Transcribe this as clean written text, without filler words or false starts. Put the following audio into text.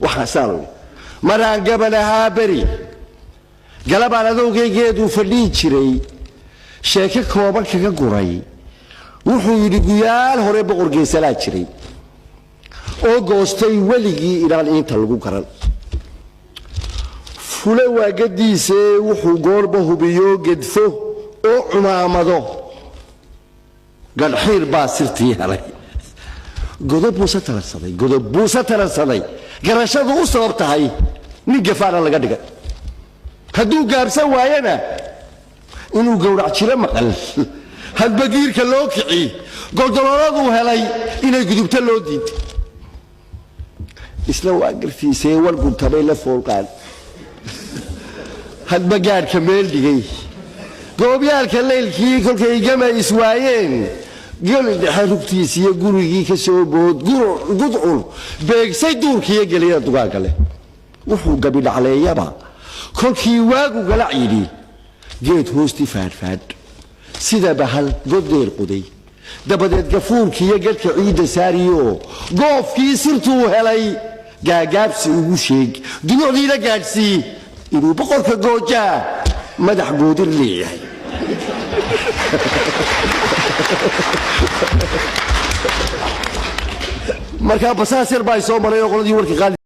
Waxaasaan idhi maraan gaban ahaa beri galabaan adowgaygeeduu fadhihi jiray, sheeko kooban kaga guray. Wuxuu yidhi: guyaal hore boqor geesalaa jiray oo goostay weligii inaan inta lagu garan. Fule waagadiisee wuxuu goorba hubiyo gedfo oo cumaamado, gadhxiir baa sirtii helay. Godob buuse taransaday, godob buuse taransaday, garashadu u sabab tahay nin gafaana laga dhigay. Hadduu gaabsan waayana inuu gowrac jiro maqal, hadba giirka loo kici, goldolooladuu helay inay gudubto loo diiday. Isla waa gartiisee war guntamay la foolqaan, hadba gaadhka meel dhigay. Goobyaalka laylkii kolkay gama iswaayeen, geli dhexe rugtiisiiyo gurigii ka soo bood, gudcur beegsay duurkiiyo geliyada dugaagga leh. Wuxuu gabidhacleeyaba kolkii waagu galac yidhi, geed hoosti faadhfaadh sida bahal goddeel quday, dabadeed gafuurkiiyo gadhka ciidda saariyo, goofkii sirtuu helay gaagaabsi ugu sheeg, dulucdiina gaadhsii inuu boqorka goojaa madax goodir leeyahay. Markaa basaas yar baa soo maray oo qoladii warka qaali.